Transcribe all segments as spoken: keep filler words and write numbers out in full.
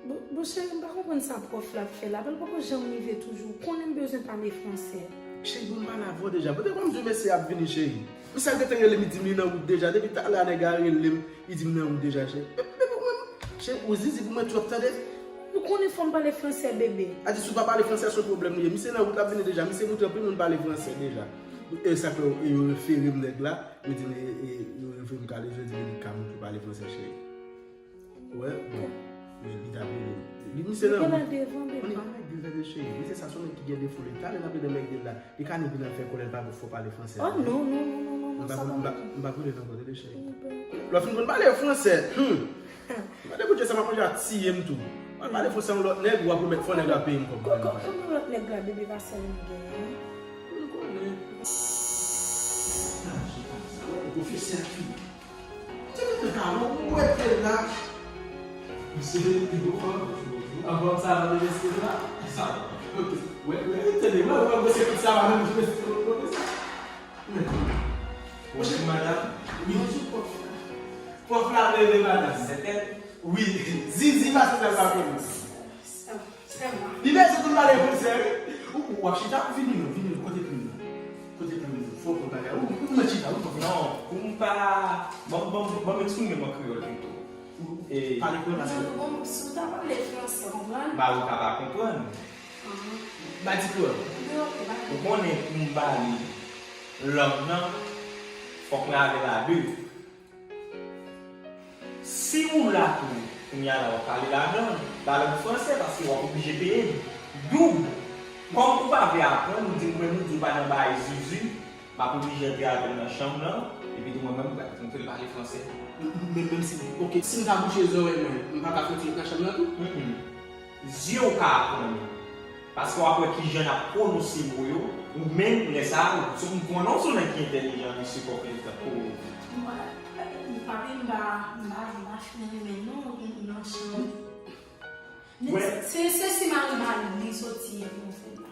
Bon, bon, cheri, m pa konprann sa pwòf la ap fè la. Apre l poko janm rive toujou. Ou konnen m bezwen pale fransè. Cheri, bon, m pale avè w deja. Poutèt m di w mesye ap vini, cheri. Misye te rele m, li di m li nan wout deja. Depi talè a nèg la rele m, li di m nan wout deja, cheri. Bebe, bebe, ou menm, cheri, ou zizi pou mwen twòp, tande. Ou konnen fò m pale fransè, bebe. A di si w pa pale fransè, se yon pwoblèm ou ye. Misye nan wout, l ap vini deja. Misye montre anpil moun pale fransè deja. E sa fè yo, yo refere m nèg la. Yo di m, e, e, yo refere m Kalezo, yo di m li ka moun ki pale fransè, cheri. Wè, bon. Li, li t ap rele. Li, misye nan wout. Li gen la devan, bebe. Li pa nèg de tande, cheri. Misye sa se yon nèg ki gen defo. Li talè n ap rele nèg de la. Li ka ni vin al fè kòlè, l pa fè w pale fransè. Oh, non, non, non, non, non, non, sa pa bon. M pa, m pa, m pa vle nan kote de cheri. Lè w fin konn pale fransè, hmm. Gade pou Dye sa, m ap manje a tiye m tou. Mwen pale fransè yon lòt nèg, w ap remèt fò nèg la peye m kòb mwen. Kòman lòt nèg la, bebe, pa sèl m genyen? M konnen. Pwofesè a ki? Tande, tande, tande, ou wè te la. Misye vin pi gwo fò. Anvan sa, nan mesye la. Sa, ok. Wè, wè, tande, wè, wè, wè, se tout sa, nan mesye la, wè, wè, sa. Bonjou, madanm. Wi. Bonjou, pwòf la. Pwòf la rele madanm. Sèten. Wi. Zizi pase sèl pa konnen. Li bezwen pou l pale fransè, wi. Ou, ou ap chita, ou vini non, vini non. Kote plim nan? Kote plim nan? Fò w pran bagay. Ou, ou mèt chita, wi, pwòf la. Non, pou m pa, ban m, ban m, ban m eksprime m an kreyòl pito. Ou, e, pale kreyòl paske. Non, bon, si w ta pale fransè, konprann? Ba, ou ka pa konprann. Ba di pou yo. Ou konnen pou m pale lang nan, fòk m lave la de. Si ou la tou, kounye a la w ap pale ladan, ba lang fransè, paske w ap oblije peye m doub. Kòm ou pa vle aprann, ou di m, mwen, ou di w pa nan bagay zuzu, m ap oblije antre avè l nan chanm nan, epi tou mwen menm, m pral montre l pale fransè. Men, menm si, ok, si m ta bouche zòrèy mwen, m pa ka fouti nan chanm nan tou? Mm, mm. Zye w ka aprann. Paske w ap wè kijan n ap pwononse mo yo, ou menm, lè sa a, ou, ou pwononse w nèg ki entèlijan, mesye Kòplèt. Mwen, m pa, m pa, m pa, m pa fin renmen non, nan chanm. Men se, se, se si Marimari li soti pou nou fè la.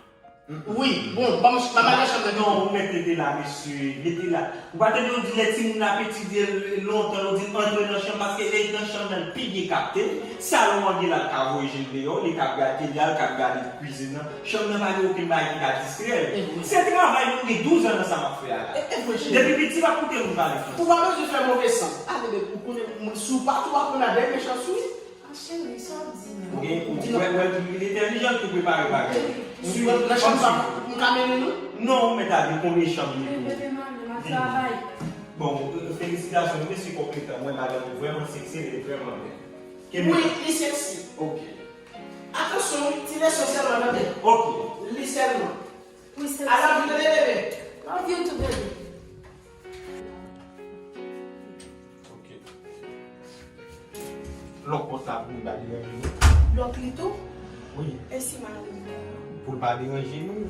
Wi, bon, ban m, ban m al nan chanm nan. Non, ou mèt rete la, mesye, rete la. Ou pa tande yo di lè timoun ap etidye l lontan, yo di l antre nan chanm, paske lè l nan chanm nan, l pi byen kapte. Salon an gen la, l ka voye je l deyò, li ka gade tele a, l ka gade kwizin nan. Chanm nan pa gen okenn bagay ki ka distrè l. Se travay nou, m gen douz an nan sa m ap fè a la. Depi piti, m ap koute moun pale fransè. Ou pa bezwen fè move sans. Ale, bebe, ou konnen, si w pa tou aprann a dènye chans, wi. Ah, cheri, sa w ap di menm? Ou gen, ou wè, wè, li entèlijan, tou prepare bagay. Si w nan chanm sa, m ka mennen nou? Non, ou mèt ale, ou konnen chanm li tou. Bebe, m ale, m ap travay. Bon, felisitasyon, mesye Kòplèt, mwen, madanm ou vrèman seksi, li vrèman bèl. Wi, li seksi. Ok. Atansyon, wi, ti leson sèlman, tande. Ok. Li sèlman. Wi, seksi. I love you, bebe. Love you too, bebe. Ok. Lòk pòt la pou li pa deranje nou. Lòk li tou? Wi. E si mari m la? Pou l pa deranje nou.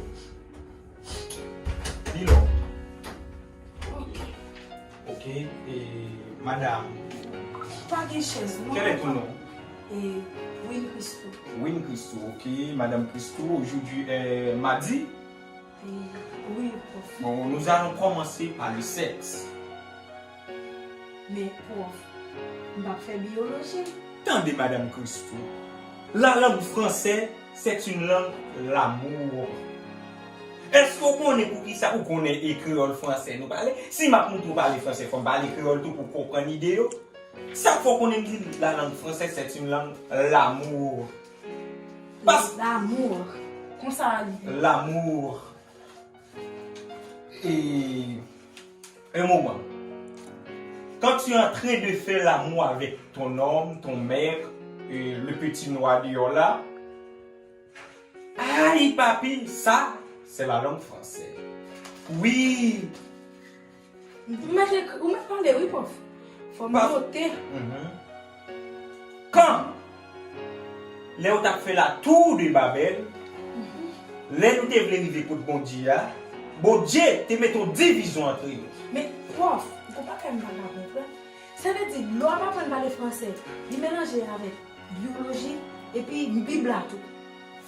Li lòk. Ok. Ok, e, madam. Pa gen chèz, non. Quel est ton nom? E, Win Christo. Win Christo, ok. Madam Christo, aujourd'hui est mardi. E, wi, pwòf. Bon, nous allons commencer par le sexe. Men, pwòf, m p ap fè biyoloji. Tande, madam Christo. La langue française, c'est une langue l'amour. Èske w konnen poukisa ou konnen e kreyòl fransè nou pale? Si m ap montre w pale fransè, fò m pale kreyòl tou pou w konprann ide yo. Sa k fè w konnen m di la langue française, c'est une langue l'amour. Pas- L'amour. Konsa li ye. L'amour. Et un moment. Quand tu es en train de faire l'amour avec ton homme, ton mec, et le petit noir dehors là, aïe papi, ça, c'est la langue française. Oui. Ou mèt ekri, ou mèt pale, wi, pwòf. Fò m note. Mhm. Kan? Lè yo t ap fè la tour de Babèl, lè nou te vle rive kot Bondye a, Bondye te mete yon divizyon antre nou. Men, pwòf, ou konprann m pa ka konprann. Sa vle di, lè w ap aprann pale fransè, li melanje avèk biyoloji, epi Bib la tou.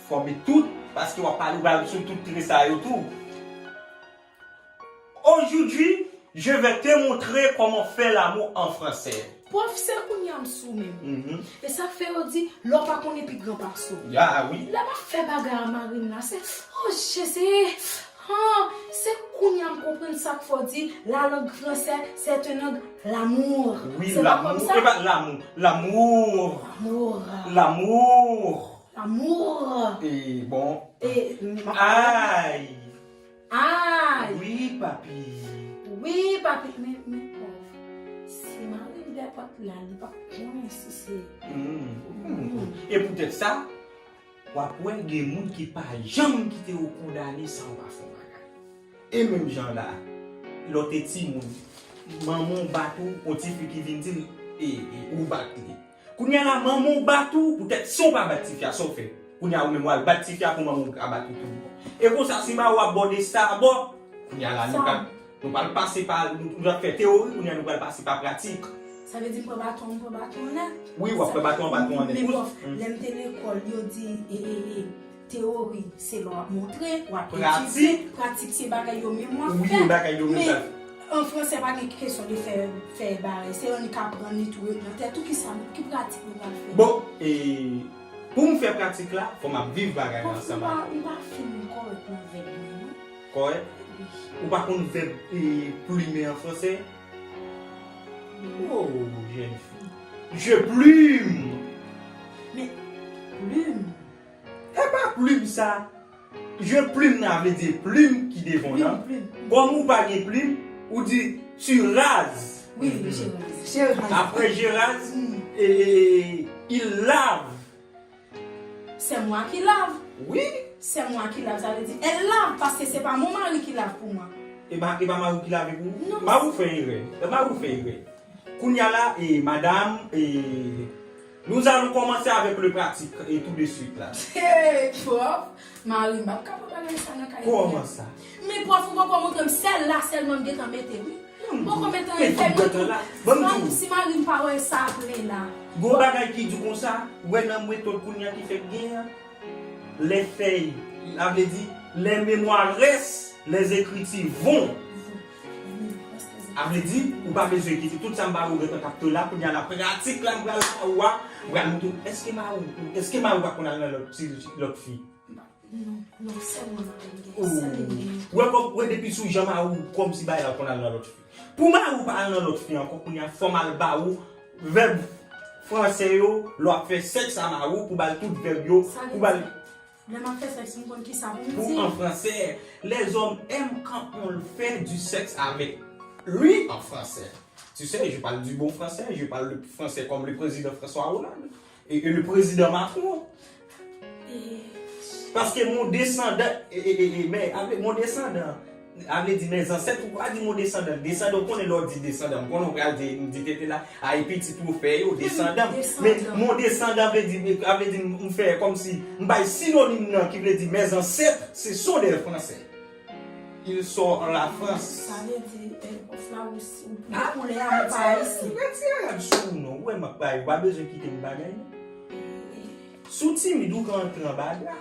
Fòme tout, paske w ap pale, ou pral sou tout tre sa yo tou. Aujourd'hui, je vais te montrer comment faire l'amour en français. Pwòf, se kounye a m sou menm. Mhm. E sa k fè yo di, lè w pa konnen pi gran pase w. Ya, wi. Lè m ap fè bagay a Marine la, se, oh, Jezi, han, se kounye a m konprann sa k fè w di, la langue française, c'est une langue l'amour. Wi, se pa kòm sa? E pa l'amour, l'amour. L'amour. L'amour. L'amour. E bon. E, m ap Ay. Ay! Wi, papi. Wi, papi. Men, men, pòv. Si Marine dèpòt la, li p ap konnen si se. Mm, mm. E poutèt sa, w ap wè gen moun ki pa janm kite w kondane san w pa fè yon bagay. E menm jan la, lè w te timoun, manman w bat ou, yon tifi ki vin di l, e, e, ou bat li. Kounye a la, manman w bat ou, poutèt si w pa bat tifi a, sa w fè? Kounye a, ou menm w al bat tifi a pou manman w ka bat ou tou. E konsa, si mari w ap bòde sa bò, kounye a la, nou pral, nou pral pase pa, nou, nou ap fè teyori, kounye a, nou pral pase pa pratik. Sa vle di m pran baton, m pran baton nèt? Wi, w ap pran baton, baton nèt. Men pòf, lè m te lekòl, yo di, e, e, e, teyori, se lè w ap montre, w ap etidye. Pratik. Pratik, se bagay yo menm w ap fè. Wi, bagay yo menm w ap fè. Men, an fransè, pa gen kesyon de fè, fè bagay. Se yon ki aprann li tou ret nan tèt ou, ki sa, ki pratik nou pral fè? Bon, e, pou m fè pratik la, fò m ap viv bagay la ansanm avè w. Pòf, m pa, m pa fin kòrèk nan vèb mwen, non. Kòrèk? Wi. Ou pa konn vèb, e, plumer an fransè? Oh, jeune fille. Je plume. Men, plume. E pa plume sa. Je plume nan vle di plume ki devan nan. Plume, plume. Kòm ou pa gen plume, ou di tu rases. Wi, wi, je rase. Je rase. Après je rase, e, e, e, il lave. C'est moi qui lave. Wi. C'est moi qui lave, sa vle di, elle lave, paske se pa mon mari ki lave pou mwen. E pa, e pa mari w ki lave pou ou? Non. Mari w fè erè. E mari w fè erè. Kounye a la, e, madam, e, nous allons commencer avec le pratique, e, tout de suite la. Hey, pòf, mari m p ap ka pran bagay sa nan kay li. Kòman sa? Men pòf, ou poko montre m sèl la, sèlman m gentan mete, wi. Poko mete anyen, fè m tou. Ban m di w. Si mari m pa wè sa ap len la. Gon bagay ki di konsa, wè nan metòd kounye a ki fèk genyen an, les feuilles, sa vle di, les mémoires restent, les écritures vont. Sa vle di, ou pa bezwen kite tout sa m ba ou gentan kapte la, kounye a la pratik la, m pral ba ou a, m pral montre w, èske mari w, èske mari w pa konn al nan lòt ti, lòt fi? Non, non, sèl mwen mari m gen, sèl li m gen. Wè kòm, wè depi sou jan mari w, kòmsi bagay la konn al nan lòt fi. Pou mari w pa al nan lòt fi ankò, kounye a fò m al ba ou vèb fransè yo, lè w ap fè sèks a mari w, pou ba l tout vèb yo, pou ba l. Lè m ap fè sèks, m konn kisa pou m di. Pou an fransè, les hommes aiment quand on fait du sexe avec lui en français. Tu sais, je parle du bon français, je parle le français comme le président François Hollande et, et le président Macron. Paske mon descendant, e, e, e, e, men, avle, mon descendant, avle di mes ancêtres, ou pa di mon descendant. Desandan, ou konnen lè w di desandan, m konnen w pral di, m di tete la, ay pitit ou fè yo, desandan. Men mon descendant vle di, avle di m, m fè kòmsi, m bay sinonim nan ki vle di mes ancêtres, ce sont des Français. Ils sont en la France. Sa vle di, eh, pòf la, ou, ou, pou koulè a, ou pa ayisyen. Mèt ti Arab sou ou non, ou wè m ap bay, ou pa bezwen kite m bagay non. Si w timid, ou ka antre anba dra.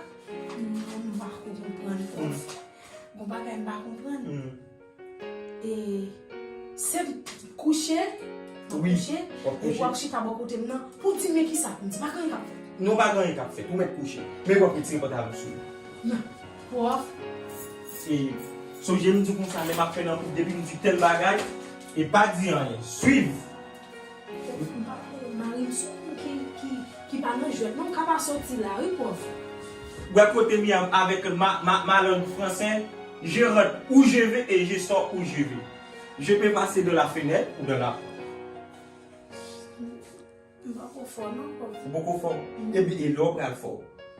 Non, m pa ko konprann, pòf. Gon bagay m pa konprann. E, se kouche, wi, kouche, w ap epi w ap chita bò kote m nan, pou w di m men kisa pou m di, pa gen anyen k ap fèt. Non, pa gen anyen k ap fèt, ou mèt kouche. Men w ap retire pantalon sou ou. Non, pòf. E, sonje m di w konsa, lè m ap fè nan koup, depi m di tèl bagay, e pa di anyen, swiv. Mari m se yon moun ki, ki, ki pa nan jwèt non, m ka pa soti la wi, pòf. Wè kote m ye avèk ma, ma, ma langue française, je rentre où je veux et je sors où je veux. Je peux passer de la fenêtre ou de la porte. M poko fò non, pòf. Ou poko fò? Epi e lè w pral fò?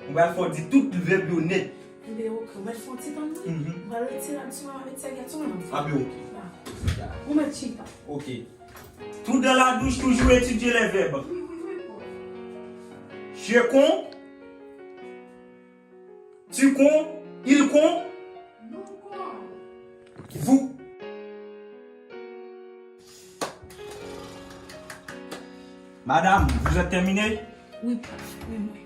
M pral fè w di tout vèb yo nèt. Enben, oke, ou mèt fè yon ti tann wi. M pral retire absman avèk sèvyèt sou mwen. Anben, oke. Ou mèt chita. Oke. Tout dans la douche, toujours étudier les verbes. Wi, wi, wi, pòf. Je con, tu con, il con, vous. Madame, vous êtes terminée? Wi, pòf, wi, mwen.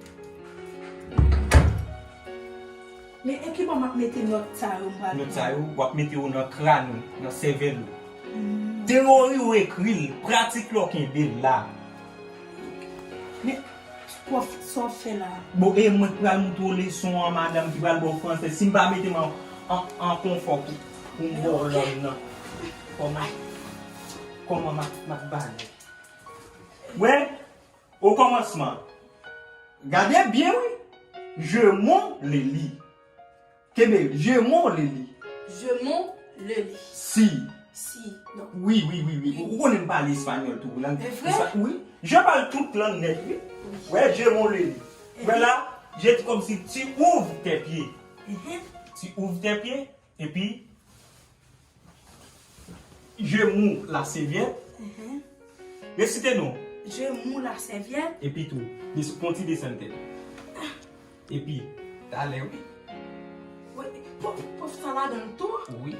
Men e ki bò m ap mete nòt sa yo m pral pran? Nòt sa yo, w ap mete yo nan kràn ou, nan sèvèl ou. Hmm. Teyori ou ekri l, pratik la w kenbe l la. Men, pwòf, sa w ap fè la? Bon, e mwen k pral montre w leson an, madanm ki pral ba w fransè. Si m pa mete m an, an, an konfò pou, pou m ba w lòn nan. Kòman, kòman m ap, m ap bale? Wè, okòmansman, gade byen, wi. Je m'en le lis. Kenbe, je m'en le lis. Je m'en le lis. Si. Si. Donk, wi, wi, wi, wi. Ou konnen m pale espanyòl tou, lang. E vre? Espa-, wi. Je parle tout lang nèt, wi. Wi. Wè, je m'en le lis. Wè la, je di kòmsi tu ouvres tes pieds. Mhm. Tu ouvres tes pieds, epi je mou la serviette. Mhm. Resite non. Je mou la serviette. Epi tou, des-, fè yon ti desann tèt. Epi, talè, wi. Wi, pwòf, pwòf, sa ladan l tou? Wi.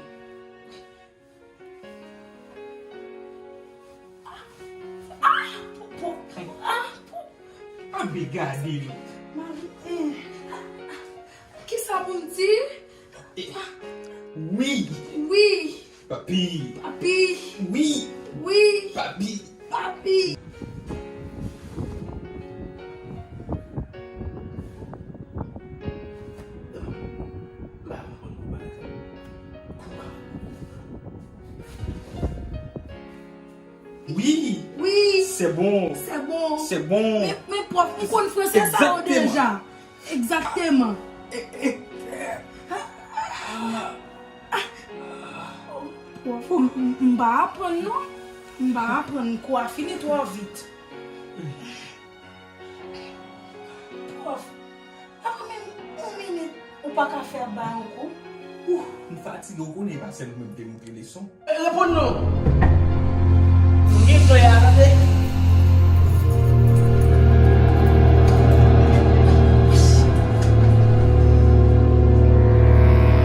Ah, ah, pwòf, ah, pwòf. Anbe gade l. Mari, eh, ah, ah, kisa pou m di? Eh, wi. Wi. Papi. Papi. Wi. Wi. Papi. Papi. Wi. Wi. C'est bon. C'est bon. C'est bon. Men, men pwòf, m konn franse sa yo deja. Egzakteman. E, e, pwòf, m, m, m pa aprann non. M pa aprann, kou a fini twò vit. Pwòf, apre menm yon minit, ou pa ka fè ap bay yon kou? Ouh, m fatige, ou konnen e pa sèl mwen k te montre leson. Reponn non. Nou gen flè a, tande.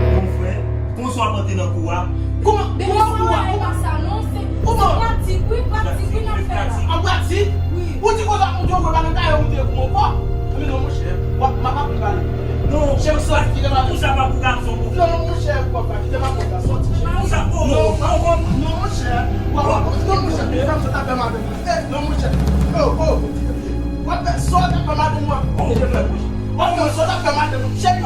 Bon frè, konsa w ap antre nan kou a. Kòman, kòman kou a? Kòman? Pratik, wi, pratik, wi, n ap fè la. An pratik? Wi. Ou di konsa, ou di konsa, nan kay ou te kou ankò? Men non, monchè, w ap, m ap aprann pale. Non, chè, ou sa ki te mal. Ou sa pa pou gason pou. Non, monchè, w ap pa kite m ap pran gason, ti chè. Ou sa, oh, non, oh, oh, non, monchè, w ap, non, monchè, kite m sot ap fè madanm. Eh, non, monchè, oh, oh, w ap fè sot ap fè madanm, w ap, oh, w ap fè sot ap fè madanm, chè.